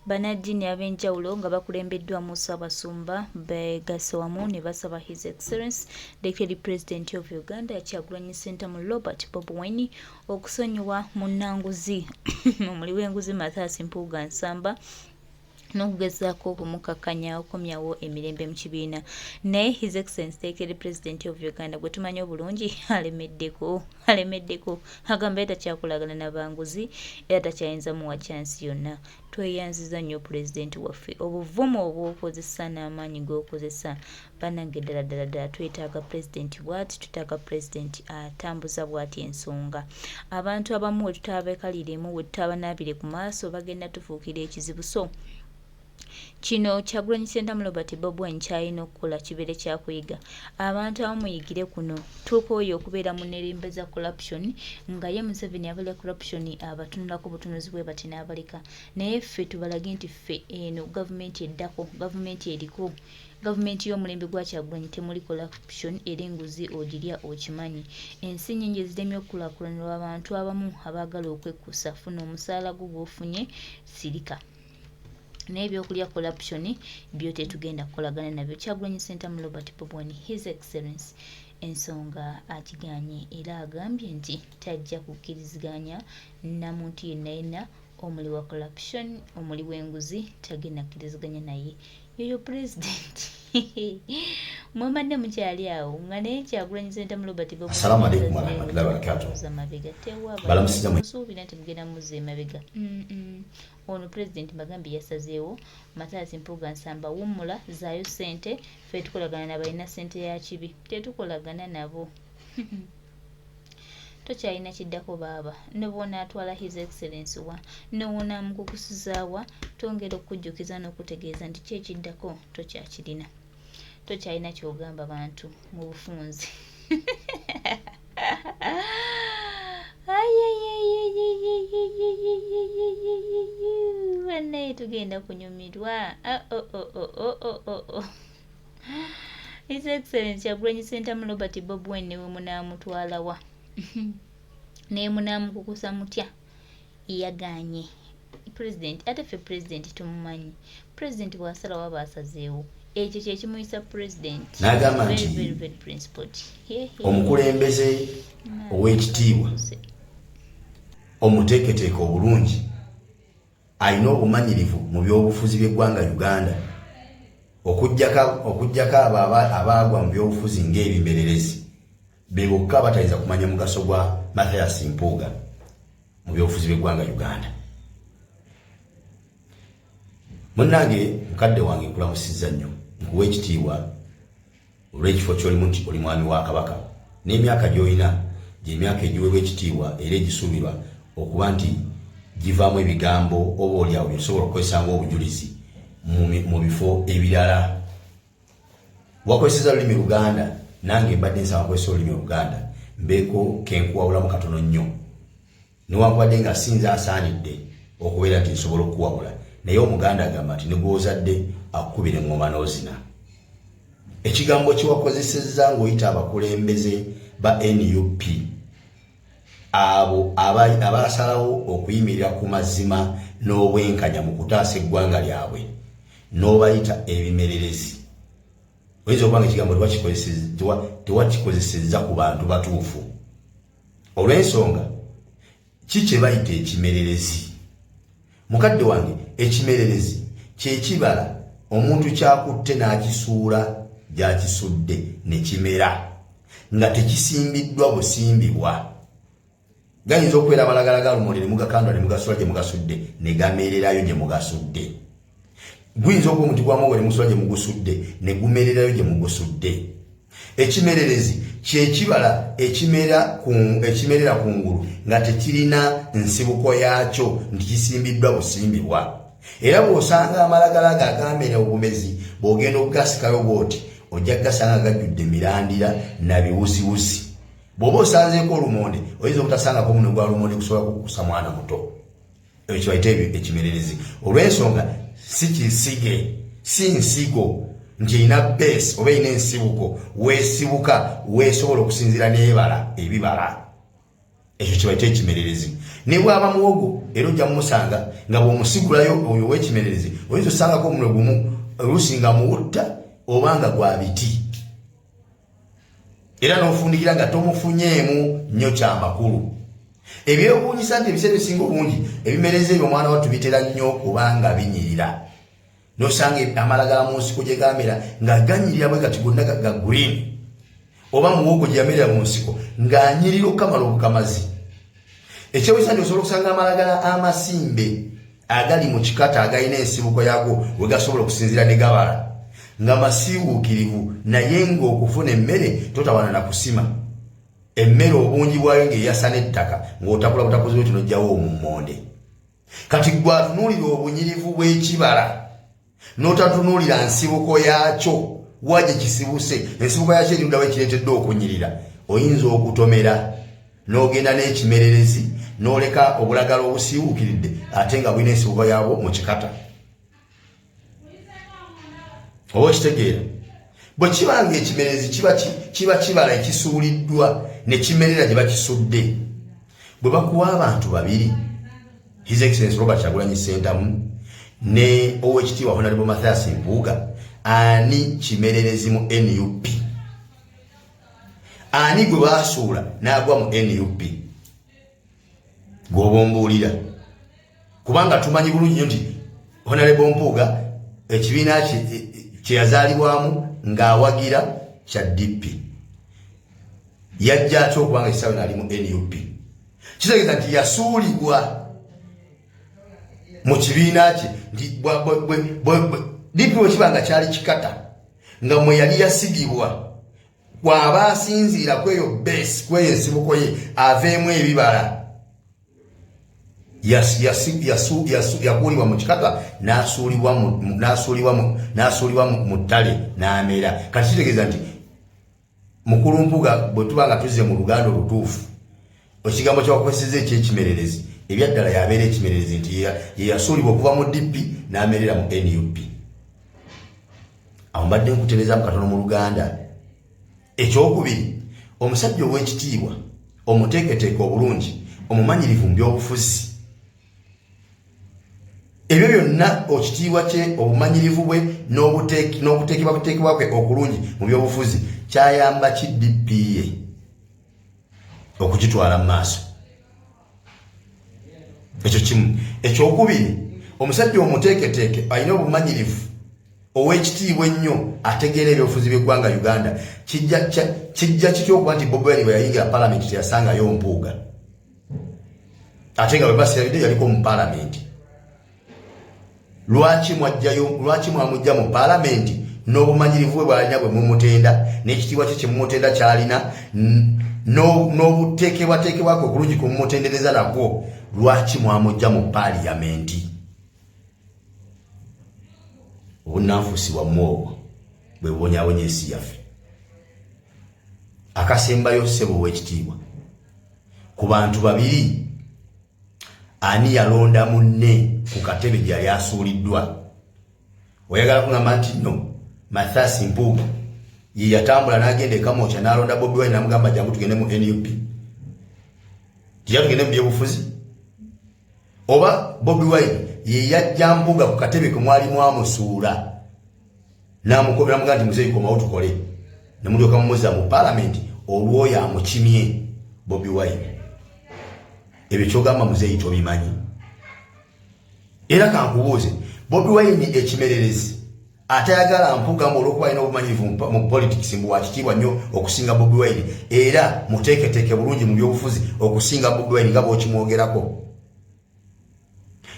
Bannaddiini ab'enjawulo nga bakulembeddwamu Ssaabasumba beegasse wamu ne basaba His Excellence Deputy President of Uganda Kyagulanyi Ssentamu Robert Bobi Wine okusonyiwa munnanguzi omuli w'enguzi Mathias Mpuuga Nsamba n'okugezaako okumukakkanya okukomyawo emirembe mu kibiina. Naye His Excellence Deputy President of Uganda gwe tumanyi obulungi alemeddeko alemeddeko agamba ye takyakolagana na banguzi era takyayinza muwa kyansi yonna. Tweyanziza nnyo pulezidenti waffe obuvumu obw'okozesa n'amaanyi g'okozesa. Bannange ddala ddala ddala twetaaga pulezidenti bwati, twetaaga pulezidenti atambuza bwati ensonga. Abantu abamu we tutaabekaliremu, we tutaabanaabire ku maaso bagenda tufuukira ekizibu so Kino Kyagulanyi Ssentamu Robert Bobi Wine ky'alina okukola kibeere kyakuyiga. Abantu abamu muyigire kuno. Tukooye okubeera mu nnerimbe za corruption nga ye Museveni abalya corruption abatunulako butunuzi bwe bati n'abaleka. Naye ffe tubalage nti ffe eno gavumenti eddako, gavumenti eriko, gavumenti y'omulembe gwa Kyagulanyi temuli corruption era enguzi ogirya okimanyi. Ensi nnyingi eziremye okukulaakulana lw'abantu abamu abaagala okwekkusa. Funa omusaala gwo gw'ofunye, sirika. Naye ebyokulya corruption byo tetugenda kukolagana nabyo. Kyagulanyi Ssentamu Robert Bobi Wine His Excellence ensonga agiganye era agambye nti tajja kukkiriziganya na muntu yenna yenna omuli wa corruption, omuli w'enguzi tagenda kukkiriziganya naye. Yoyo president mwembadde mukyali awo nga naye Kyagulanyi Ssentamu Robert Bobi Wine Assalamu alaikum warahmatullahi wabarakatuh. Muzza mabega tewaba Balamusiza mwe. Musuubira nti mugenda muzza emabega. Ono president mbagambye yasazeewo Mathias Mpuuga Nsamba wummula zaayo ssente ffe tukolagana na balina ssente ya kibi tetukolagana nabo tokyalina kiddako baaba nebwonaatwala His Excellence wa newonaamukukusizaawa twongera okukujjukiza n'okutegeeza nti ki ekiddako tokyakirina tokyalina kyogamba bantu mu bufunze. Bannaye tugenda kunyumirwa. Ah, oh, oh, oh, oh, oh, oh, oh. His Excellency Kyagulanyi Ssentamu Robert Bobi Wine ne we munaamutwala wa naye munaamukukusa mutya yagaanye president ate ffe president tumumanyi president bwasalawo aba asazeewo ekyo kyekimuyisa president. N'agamba Very, nti very, very principled. omukulembeze ow'ekitiibwa omuteeketeeke obulungi alina obumanyirivu mu byobufuzi by'eggwanga Uganda okuggyako abo abaagwa mu byobufuzi ng'ebimererezi be bokka abatayinza kumanya mugaso gwa Mathias Mpuuga mu byobufuzi by'eggwanga Uganda. Munnange mukadde wange nkulamusizza nnyo, nkuwa ekitiibwa olw'ekifo ky'olimu nti oli mwami wa Kabaka n'emyaka gy'olina gy'emyaka egiweebwa ekitiibwa era egisuubirwa okuba nti givaamu ebigambo oba oli awo by'osobola okukozesa ng'obujulizi mu bifo ebirala. Wakozesezza lulimi Luganda, nange mbadde nsaba nkozesa olulimi Oluganda mbeeko kenkuwabulamu katono nnyo. Newankubadde nga si nze asaanidde okubeera nti nsobola okukuwabula, naye Omuganda agamba nti ne gw'ozadde akukubira eŋŋoma n'ozina. Ekigambo kye wakozesezza ng'oyita abakulembeze ba nup abo abaasalawo okuyimirira ku mazima n'obwenkanya mu kutaasa eggwanga lyabwe n'obayita ebimererezi. Oyinza okuba nga ekigambo tewakikozesezza ku bantu batuufu. Olw'ensonga ki kye bayita ekimererezi? Mukadde wange, ekimererezi kye kibala omuntu ky'akutte n'akisuula gy'akisudde ne kimera nga tekisimbiddwa busimbibwa. Gayinza okubeera amalagala ga lumonde ne mugakandula ne mugasula gye mugasudde ne gamererayo gye mugasudde. Guyinza okuba omuti gwa muwogo ne musula gye mugusudde ne gumererayo gye mugusudde. Ekimererezi kyekibala ekimerera ku ngulu nga tekirina nsibuko yaakyo nti kisimbiddwa busimbibwa. Era bw'osanga amalagala ago agamera obumezi bw'ogenda okugasikayo bw'oti ojja kugasanga gajjudde mirandira na biwuziwuzi. Bw'oba osanzeeko olumonde oyinza obutasangako munwe gwa lumonde gusobola kukukusa mwana muto. Ekyo kyebayita ekimererezi olw'ensonga si kisige, si nsigo nti erina base oba erina ensibuko weesibuka weesobola okusinziira n'ebala ebibala. Ekyo kyebayita ekimererezi. Ne bwaba muwogo, era ojja mumusanga nga bw'omusigulayo oyo ow'ekimererezi, oyinza osangako omunwe gumu oluusi nga muwutta oba nga gwa biti, era n'ofundikira nga tomufunyeemu nnyo kyamakulu. Ebyewuunyisa nti ebiseera ebisinga obungi ebimereza ebyo, omwana wattu, bitera nnyo okubanga binyirira. Nosanga amalagala mu nsiko gye gamera nga ganyirira bwe gati gonna ga green, oba muwogo gye yamerera mu nsiko ng'anyirira okukamala obukamazi. Ekyewuunyisa nti osobola okusanga amalagala amasimbe agali mu kikata agalina ensibuko yago we gasobola okusinziira ne gabala nga masiiwuukirivu, naye ng'okufuna emmere totawana na kusima emmere, obungi bwayo ng'eyasa n'ettaka ng'otakula butakuzi bwetyo n'ojjawo omummonde. Kati gwe atunuulira obunyirivu bw'ekibala n'otatunuulira nsibuko yaakyo, wa gye kisibuse, ensibuko yakyo eruddawo ekireetedde okunyirira, oyinza okutomera n'ogenda n'ekimererezi n'oleka obulagala obusiiwuukiridde ate nga bulina ensibuko yaabwo mu kikata. Oba okitegeera? Bwe kiba nga ekimererezi kiba kibala ekisuuliddwa ne kimerera gye bakisudde, bwe bakuwa abantu babiri, His Excellence Robert Kyagulanyi Ssentamu ne Owekitiibwa Honorable Mathias Mpuuga, ani kimererezi mu NUP? Ani gwe baasuula n'agwa mu NUP gw'oba ombuulira? Kubanga tumanyi bulungi nnyo nti Honorable Mpuuga ekibiina kye yazaalibwamu ng'awagira kya DP. Yajja atya okubanga ekisaawe naali mu NUP? Kitegeeza nti yasuulibwa mu kibiina kye, nti DP bwe kiba nga kyali kikata nga mwe yali yasigibwa, kwaba asinziira kweyo base, kweyo ensibuko ye aveemu ebibala, yakuulibwa mu kikata n'asuulibwa mu ttale n'amera. Kati kitegeeza nti mukulu Mpuga, bwe tuba nga tuzze mu Luganda olutuufu, ekigambo kyewakozeseza ekyekimererezi, ebyaddala yabeera ekimererezi, nti ye yasuulibwa okuva mu DP n'amerera mu NUP. Awo mbadde nkutereezaamu katono mu Luganda. Ekyokubiri, omusajja ow'ekitiibwa omuteeketeeke obulungi, omumanyirivu mu byobufuzi, ebyo byonna, ekitiibwa kye, obumanyirivu bwe n'okuteekebwa kwe okulungi mu byobufuzi, kyayamba ki DP ye okugitwala mu maaso? Ekyo kimu. Ekyokubiri, omusajja omuteeketeeke, alina obumanyirivu, ow'ekitiibwa ennyo, ategeera ebyobufuzi by'eggwanga Uganda, kijja kitya okuba nti Bobi Wine bwe yayingira palamenti teyasangayo Mpuuga, ate nga bwe basirabidde yaliko mu palamenti? Lwaki mwajjayo? Lwaki mwamujja mu palamenti n'obumanyirivu bwe bwalina bwe mumutenda, n'ekitiibwa kye kyemumutenda kyalina, n'obuteekebwateekebwako okulungi kumumutendereza nakwo? Lwaki mwamujja mu paaliyamenti? Obunanfuusi bwammwe obwo bwe bubonyabonya ensi yaffe. Akasembayo, ssebo ow'ekitiibwa, ku bantu babiri ani yalonda munne ku katebe gye yali asuuliddwa? Oyagala kugamba nti nno Mathias Mpuuga ye yatambula n'agenda e Kamwokya n'alonda Bobi Wine, n'amugamba, "Jangu tugende mu NUP, tija tugende mu byobufuzi"? Oba Bobi Wine ye yajja Mpuuga ku katebe ke mwali mwamusuula, n'amukobera mugaa nti, "Muzeeyi, komawo tukole," ne mulyoka mumuzza mu paalamenti olwoyo amukimye Bobi Wine? Ebyo kyogamba muzeeyi tobimanyi. Era kankubuuze, Bobi Wine ekimererezi atayagala Mpuuga mbu olwokuba alina obumanyirivu mu politics, mbu wakitiibwa nnyo okusinga Bobi Wine era muteeketeeke bulungi mu byobufuzi okusinga Bobi Wine nga bw'okimwogerako,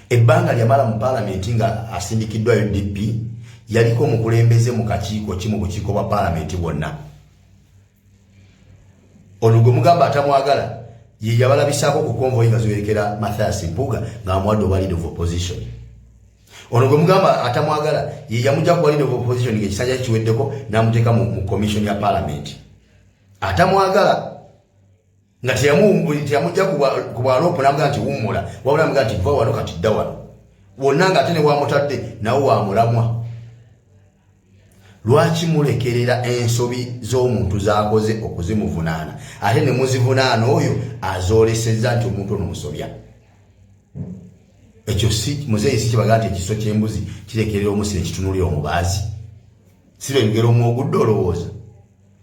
ebbanga lyamala mu paalamenti nga asindikiddwayo DP, yaliko omukulembeze mu kakiiko ki mu bukiiko bwa paalamenti bwonna? Ono gwe mugamba atamwagala ye yabalabisaako ku convoy nga ziwerekera Mathias Mpuuga ng'amuwadde obwa leader of opposition. Ono gwe mugamba atamwagala ye yamugja ku leader of opposition ng'ekisanja kiweddeko, n'amuteeka mu commission ya parliament. Atamwagala nga teyamujja ku bwaloopo n'amugamba nti wummula, wabula amugamba nti, "Va wano, kati dda wano." Wonna ng'ate ne wamutadde nawo wamulamwa. Lwaki mulekerera ensobi z'omuntu z'akoze okuzimuvunaana, ate ne muzivunaana oyo azoolesezza nti omuntu ono musobya? Ekyo si muzeeyi, si kibaga nti ekiso ky'embuzi kirekerera omusi nekitunulira omubaazi, si lwe lugero omwogudde. Olowooza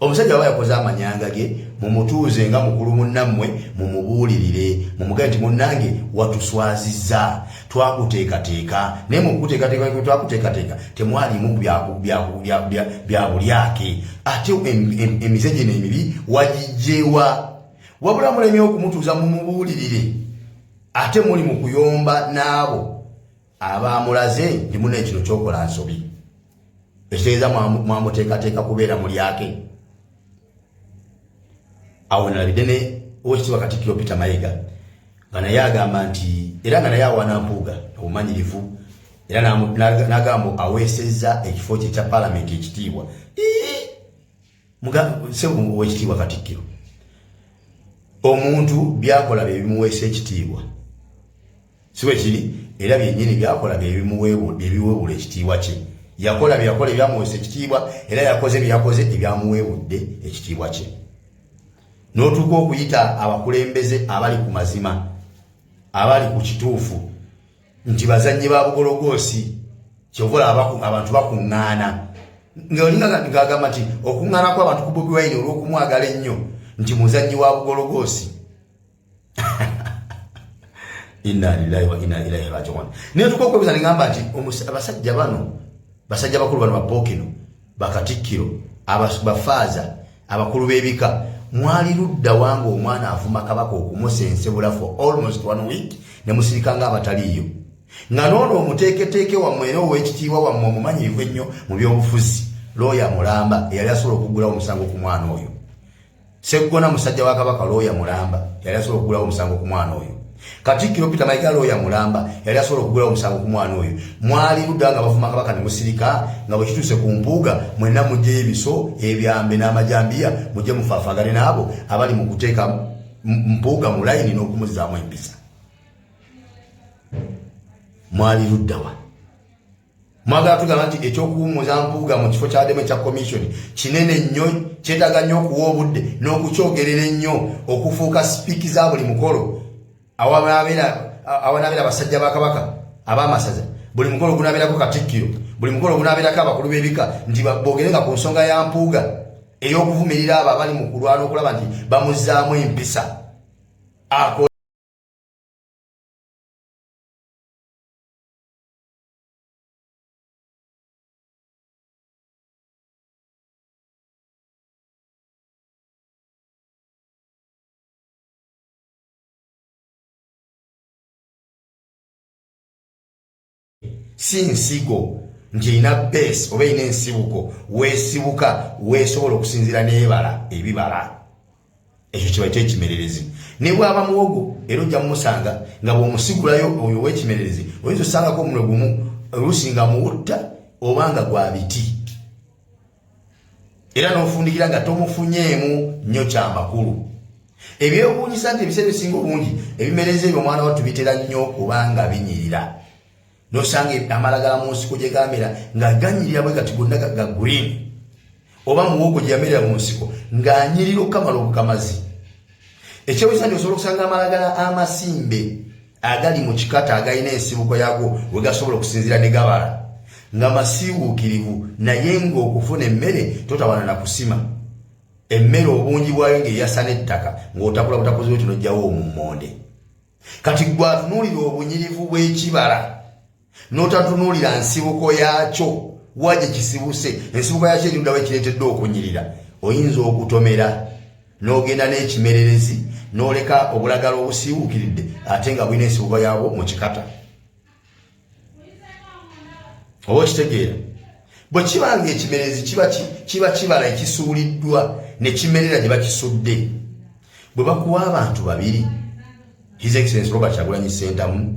omusajja waba yakoze amanyanga ge, mumutuuze nga mukulu munnammwe, mumubuulirire, mumugabe nti munnange watuswazizza, twakuteekateeka, naye mukuteekateeka twakuteekateeka temwalimu bya bulyake, ate emize gino emibi wagijjewa? Wabula mulemye okumutuuza mumubuulirire, ate muli mu kuyomba n'abo abamulaze nti muna kino kyokola nsobi. Ekitegeeza mwamuteekateeka kubeera mulyake. Awo nalabidde ne Owekitiibwa Katikkiro Peter Mayiga nga naye agamba nti, era nga naye awaana Mpuuga obumanyirivu, era n'agamba aweesezza ekifo kye ekya paalamenti ekitiibwa. Sebo Owekitiibwa Katikkiro, omuntu byakola bye bimuweesa ekitiibwa, si bwe kiri? Era byennyini byakola byebiweebula ekitiibwa kye. Yakola byeyakola ebyamuweesa ekitiibwa, era yakoze byeyakoze ebyamuweebudde ekitiibwa kye. N'otuuka okuyita abakulembeze abali ku mazima, abali ku kituufu, nti bazannyi ba bugologoosi, kyova abantu bakuŋŋaana ngaolinga ngagamba nti okuŋŋaana kw'abantu ku Bobi Wine olw'okumwagala ennyo nti muzannyi wa bugologoosi. Inna lillahi wa inna ilaihi rajiun. Naye tuka okwebuza neŋamba nti abasajja bano, basajja bakulu bano, bapookino, bakatikkiro, bafaaza, abakulu b'ebika, mwali ludda wanga omwana avuma Kabaka okumusensebula for almost one week ne musirika nga abataliiyo, nga noono omuteeketeeke wammwe era ow'ekitiibwa wammwe, omumanyirivu ennyo mu byobufuzi, looya mulamba eyali asobola okuggulawo omusango ku mwana oyo Seggona, musajja wa Kabaka, looya mulamba yali asobola okugulawo omusango ku mwana oyo. Katikkiro Peter Mayiga, looya mulamba yali asobola okugulawo omusango ku mwana oyo. Mwali ludda nga bavuma Kabaka ne musirika, nga bwe kituuse ku Mpuuga mwenna mugyeyo ebiso, ebyambe n'amajambiya, mujje mufaafagane n'abo abali mu kuteeka Mpuuga mu layini n'okumuzzaamu empisa. Mwali luddawa? Mwagala tugamba nti ekyokuwummuza Mpuuga mu kifo kyademu ekya commission kinene nnyo, kyetaaga nnyo okuwa obudde n'okukyogerera ennyo, okufuuka sipiiki za buli mukolo awanabeera abasajja ba Kabaka ab'amasaza, buli mukolo gunabeerako Katikkiro, buli mukolo gunabeerako abakulu b'ebika, nti boogere nga ku nsonga ya Mpuuga ey'okuvumirira abo abali mu kulwana okulaba nti bamuzzaamu empisa. Si nsigo nti erina base oba erina ensibuko weesibuka, weesobola okusinziira n'ebala ebibala. Ekyo kibaita ekimererezi. Ne bwaba muwogo, era ojja mumusanga nga bw'omusigulayo oyo ow'ekimererezi, oyinza osangako omunwe gumu oluusi nga muwutta oba nga gwa biti, era n'ofundikira nga tomufunyeemu nnyo kyamakulu. Ebyewuunyisa nti ebiseera ebisinga obungi ebimereza ebyo, omwana wattu, bitera nnyo kubanga binyirira. Nosanga amalagala mu nsiko gye gamera nga ganyirira bwe gati gonna ga green, oba muwogo gye yamerera mu nsiko ng'anyirira okukamala obukamazi. Ekyewunyisa nti osobola okusanga amalagala amasimbe agali mu kikata agalina ensibuko yago we gasobola okusinziira ne gabala nga masiiwuukirivu, naye ng'okufuna emmere totawana na kusima emmere obungi bwayo ng'eyasa n'ettaka, ng'otakula butakuzi bwekyo n'ojjawo omummonde. Kati gwe atunuulira obunyirivu bw'ekibala n'otatunuulira nsibuko yaakyo, wa gye kisibuse, ensibuko yaakyo eruddawo ekireetedde okunyirira, oyinza okutomera n'ogenda n'ekimererezi n'oleka obulagala obusiiwuukiridde ate nga bulina ensibuko yaabwo mu kikata. Oba okitegeera, bwe kiba nga ekimererezi kiba kibala ekisuuliddwa ne kimerera gye bakisudde, bwe bakuwa abantu babiri, His Excellence Robert Kyagulanyi Ssentamu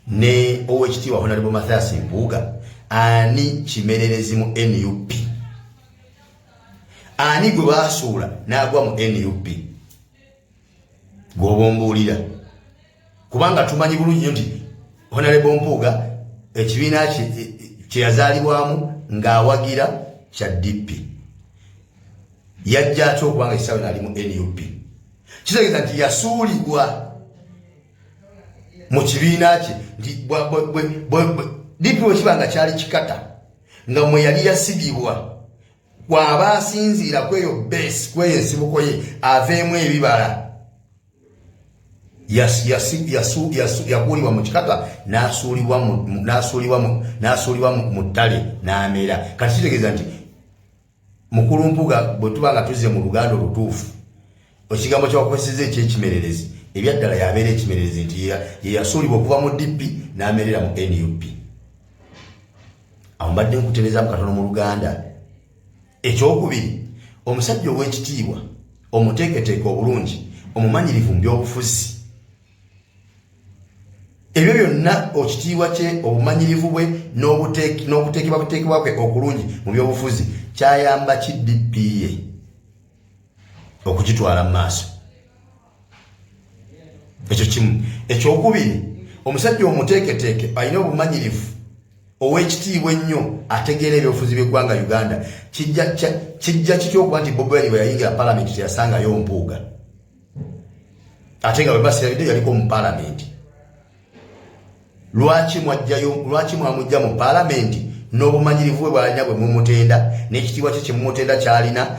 ne Owekitiibwa Honorable Mathias Mpuuga, ani kimererezi mu NUP? Ani gwe baasuula n'agwa mu NUP gw'oba ombuulira? Kubanga tumanyi bulungi nnyo nti Honorable Mpuuga ekibiina kye yazaalibwamu ng'awagira kya DP. Yajja atya okubanga ekisaawe naali mu NUP? Kitegeeza nti yasuulibwa. Mu kibiina kye nti DP bwe kiba nga kyali kikata nga mwe yali yasigibwa, bw'aba asinziira kweyo base, kweyo ensibuko ye, aveemu ebibala, yakuulibwa mu kikata n'asuulibwa mu ttale n'amera. Kati kitegeeza nti mukulu Mpuga, bwe tuba nga tuzze mu Luganda olutuufu, ekigambo kyewakozeseza ekyekimererezi, ebyaddala yabeera ekimererezi nti ye yasuulibwa okuva mu DP n'amerera mu NUP. Awo mbadde nkutereezaamu katono mu Luganda. Ekyokubiri, omusajja ow'ekitiibwa, omuteeketeeke obulungi, omumanyirivu mu byobufuzi, ebyo byonna, ekitiibwa kye, obumanyirivu bwe n'okuteekebwa kwe okulungi mu byobufuzi, kyayamba ki DP ye okugitwala mu maaso? Ekyo kimu. Ekyokubiri, omusajja omuteeketeeke, alina obumanyirivu, ow'ekitiibwa ennyo, ategeera ebyobufuzi by'eggwanga Uganda, kijja kitya okuba nti Bobi Wine bwe yayingira palamenti teyasangayo Mpuuga, ate nga bwe basirabidde yaliko mu palamenti? Lwaki mwajjayo? Lwaki mwamujja mu palamenti n'obumanyirivu bwe bwalina bwe mumutenda, n'ekitiibwa kye kyemumutenda kyalina,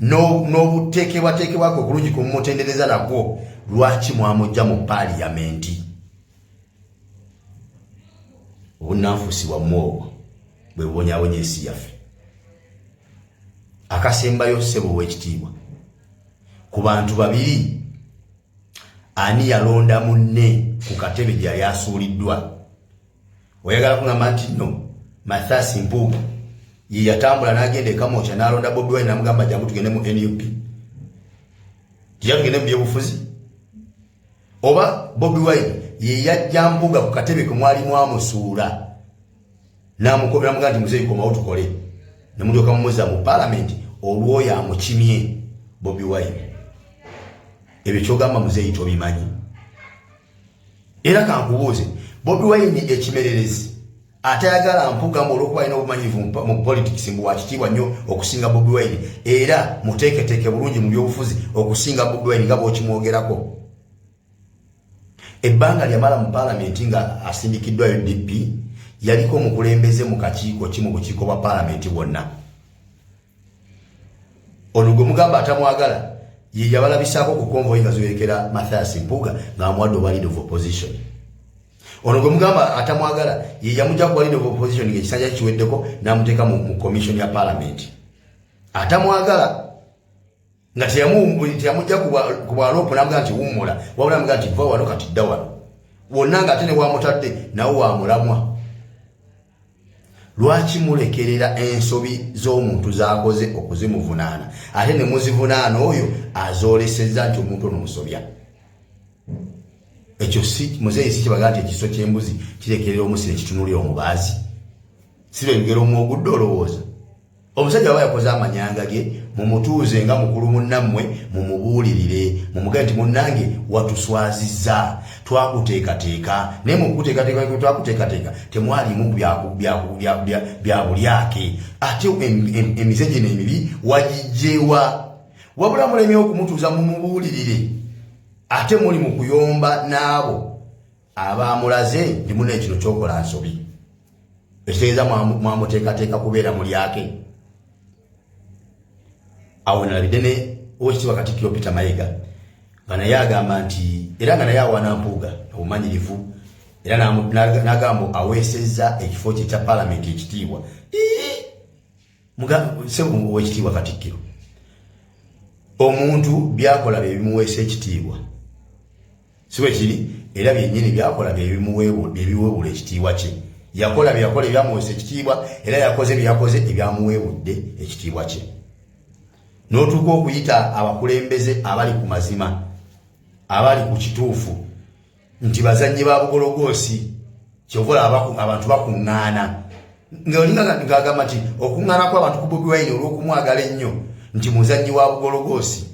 n'obuteekebwateekebwako okulungi kumumutendereza nakwo? Lwaki mwamujja mu paaliyamenti? Obunanfuusi bwammwe obwo bwe bubonyabonya ensi yaffe. Akasembayo, ssebo ow'ekitiibwa, ku bantu babiri ani yalonda munne ku katebe gye yali asuuliddwa? Oyagala kugamba nti nno Mathias Mpuuga ye yatambula n'agenda eKamwokya n'alonda Bobi Wine, namugamba, "Jangu tugende mu NUP, tija tugende mu byobufuzi"? Oba Bobi Wine ye yajja Mpuuga ku katebe ke mwali mwamusuula, namugaa nti, "Muzeeyi, komawo tukole," nemulyoka mumuza mu palamenti olwoyo amukimye Bobi Wine? Ebyo kyogamba muzeeyi tobimanyi. Era kankubuuze, Bobi Wine ekimererezi atayagala Mpuuga mu olwokuba alina obumanyirivu mu politics, mbu wakitiibwa nnyo okusinga Bobi Wine era muteeketeeke bulungi mu byobufuzi okusinga Bobi Wine nga bwokimwogerako, ebbanga lyamala mu paalamenti nga asindikiddwayo DP, yaliko omukulembeze mu kakiiko ki mu bukiiko bwa paalamenti bwonna? Ono gwe mugamba atamwagala ye yabalabisaako ku convoy nga ziwerekera Mathias Mpuuga ng'amuwadde obwa leader of opposition. Ono gwe mugamba atamwagala ye yamujja kuba leader of opposition ng'ekisanja kiweddeko, n'amuteeka mu commission ya parliament. Atamwagala nga teyamujja ku bwaloopu n'amugamba nti wummula, wabula amugamba nti va wano, kati dda wano wonna, ng'ate ne wamutadde nawe wamulamwa. Lwaki mulekerera ensobi z'omuntu z'akoze okuzimuvunaana, ate ne muzivunaana oyo azoolesezza nti omuntu ono musobya? Ekyo si muzeeyi si kibaga nti ekiso ky'embuzi kirekerera omusi nekitunulira omubaazi? Si lwe lugero omwogudde? Olowooza omusajja aba yakoze amanyanga ge, mumutuuze nga mukulu munnammwe, mumubuulirire, mumugabe nti, "Munnange, watuswazizza, twakuteekateeka, naye mukuteekateeka twakuteekateeka temwalimu bya bulyake, ate emize gino emibi wagijjewa?" Wabula mulemye okumutuuza mumubuulirire, ate muli mu kuyomba n'abo abamulaze nti, "Muna, kino kyokola nsobi." Ekitegeeza mwamuteekateeka kubeera mulyake. Awo nalabidde ne Owekitiibwa Katikkiro Peter Mayiga nga naye agamba nti era nga naye awaana Mpuuga obumanyirivu, era n'agamba aweesezza ekifo kye ekya paalamenti ekitiibwa. Sebo owekitiibwa Katikkiro, omuntu byakola bye bimuweesa ekitiibwa, si bwe kiri? Era byennyini byakola byebiweebula ekitiibwa kye. Yakola byeyakola ebyamuweesa ekitiibwa, era yakoze byeyakoze ebyamuweebudde ekitiibwa kye, n'otuuka okuyita abakulembeze abali ku mazima, abali ku kituufu, nti bazannyi ba bugologoosi. Kyova abantu bakuŋŋaana ng'agamba nti okuŋŋaana kw'abantu ku Bobi Wine olw'okumwagala ennyo nti muzannyi wa bugologoosi.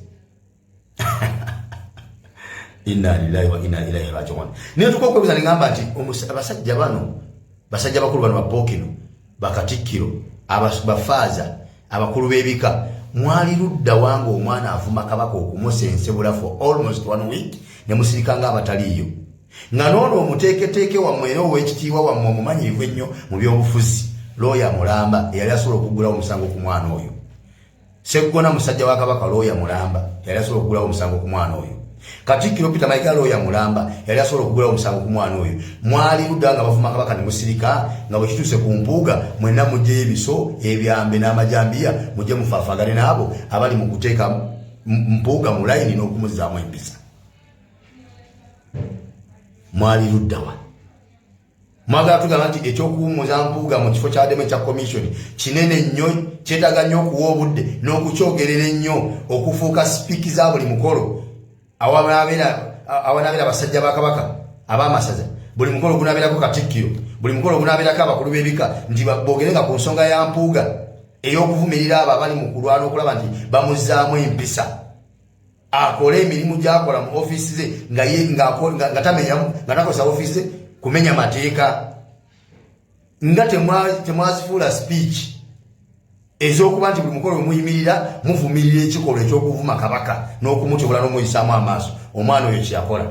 Inna lillahi wa inna ilaihi rajiun. Naye tuka okwebuza neŋamba nti abasajja bano, basajja bakulu bano, bapookino, bakatikkiro, bafaaza, abakulu b'ebika, mwali ludda wange omwana avuma kabaka okumusensebula for almost one week ne musirika nga abataliiyo? Nga n'ono omuteeketeeke wammwe era ow'ekitiibwa wammwe omumanyirivu ennyo mu byobufuzi, looya mulamba eyali asobola okuggulawo omusango ku mwana oyo. Seggona musajja wa Kabaka, looya mulamba yali asobola okugulawo omusango ku mwana oyo. Katikkiro Peter Mayiga, looya mulamba yali asobola okugulawo omusango ku mwana oyo. Mwali ludda nga bavuma Kabaka ne musirika, nga bwe kituuse ku Mpuuga mwenna mugyeyo ebiso, ebyambe n'amajambiya, mujje mufaafaagane n'abo abali mu kuteeka Mpuuga mu layini n'okumuzzaamu empisa. Mwali luddawa? Mwagala tugamba nti ekyokuwummuza Mpuuga mu kifo kyademu ekya commission kinene nnyo, kyetaaga nnyo okuwa obudde n'okukyogerera ennyo, okufuuka sipiiki za buli mukolo awanaabeera abasajja ba Kabaka ab'amasaza, buli mukolo gunaabeerako Katikkiro, buli mukolo gunaabeerako abakulu b'ebika, nti boogere nga ku nsonga ya Mpuuga ey'okuvumirira abo abali mu kulwana okulaba nti bamuzzaamu empisa, akole emirimu gyakola mu ofiisi ze nga tamenya, nga takozesa ofiisi ze kumenya mateeka. Nga temwazifuula speech ez'okuba nti buli mukolo wemuyimirira muvumirira ekikolwa eky'okuvuma Kabaka n'okumutyobola n'omuyisaamu amaaso, omwana oyo kyeyakola,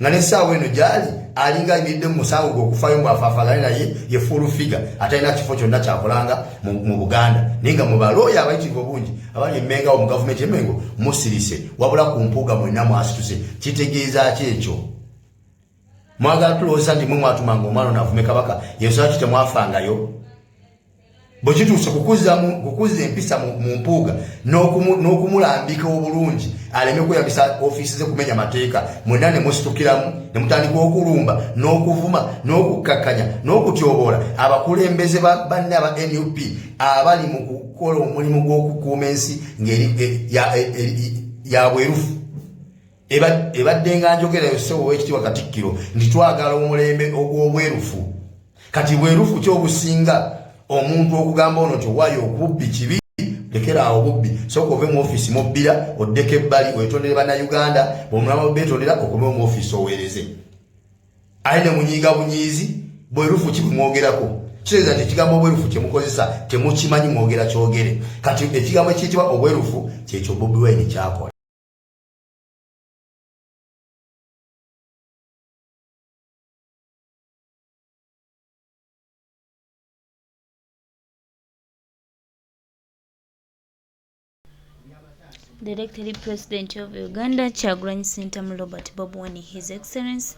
nga n'essaawa eno gyali alinga ayimiridde mu musango gwe okufayo mbu afaafagane naye ye full figure atalina kifo kyonna kyakolanga mu Buganda. Naye nga mu balooya abayitirivu obungi abali emmenga awo mu gavumenti emengo musirise, wabula ku Mpuuga mwenna mwasituse. Kitegeeza ki ekyo? Mwagala tulowooza nti mwe mwatumanga omwana ono avume Kabaka? Yensonga ki temwafangayo bwe kituuse kukuzza empisa mu Mpuuga n'okumulambika obulungi aleme kweyambisa ofiisi ze kumenya mateeka? Mwenna ne musitukiramu ne mutandika okulumba n'okuvuma n'okukkakkanya n'okutyoboola abakulembeze banne aba NUP abali mu kukola omulimu gw'okukuuma ensi ng'eri ya bwerufu. Ebadde nga njogera yo, ssebo ow'ekitiibwa Katikkiro, nti twagala omulembe ogw'obwerufu. Kati bwerufu ki obusinga omuntu okugamba ono nti owaayo okubbi kibi, lekera awo bubbi, sooka ove mu ofiisi mubbira, oddeko ebbali wetondere Bannayuganda, bwomulama beetondera okomewo mu ofiisi oweereze, aye ne munyiiga bunyiizi? Bwerufu ki bwemwogerako? Kitegeeza nti ekigambo obwerufu kyemukozesa temukimanyi, mwogera kyogere. Kati ekigambo ekiyitibwa obwerufu kyekyo Bobi Wine kyakola. The elected President of Uganda, Kyagulanyi Ssentamu Robert Bobi Wine, His Excellence,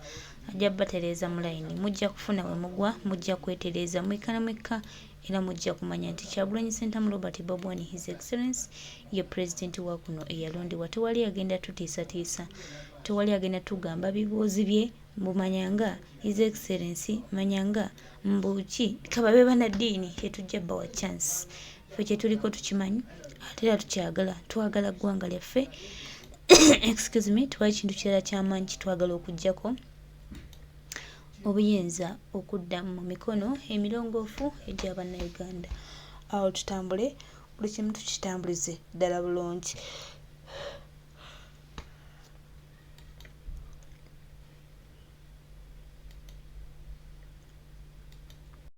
ajja batereeza mu layini. Mujja kufuna we mugwa, mujja kwetereeza mwekka na mwekka, era mujja kumanya nti Kyagulanyi Ssentamu Robert Bobi Wine, His Excellence, ye Pulezidenti wa kuno eyalondebwa. Tewali agenda tutiisatiisa, tewali agenda tugamba bibuuzi bye mbumanyanga His Excellence manyanga mbuki kababe banaddiini. Tetujja bawa chance. Ffe kyetuliko tukimanyi, ate era tukyagala, twagala ggwanga lyaffe. Excuse me. Twali kintu kirala kyamaanyi kitwagala okugjako obuyinza okudda mu mikono emirongoofu egy'Abannayuganda, awo tutambule buli kimu tukitambulize ddala bulungi.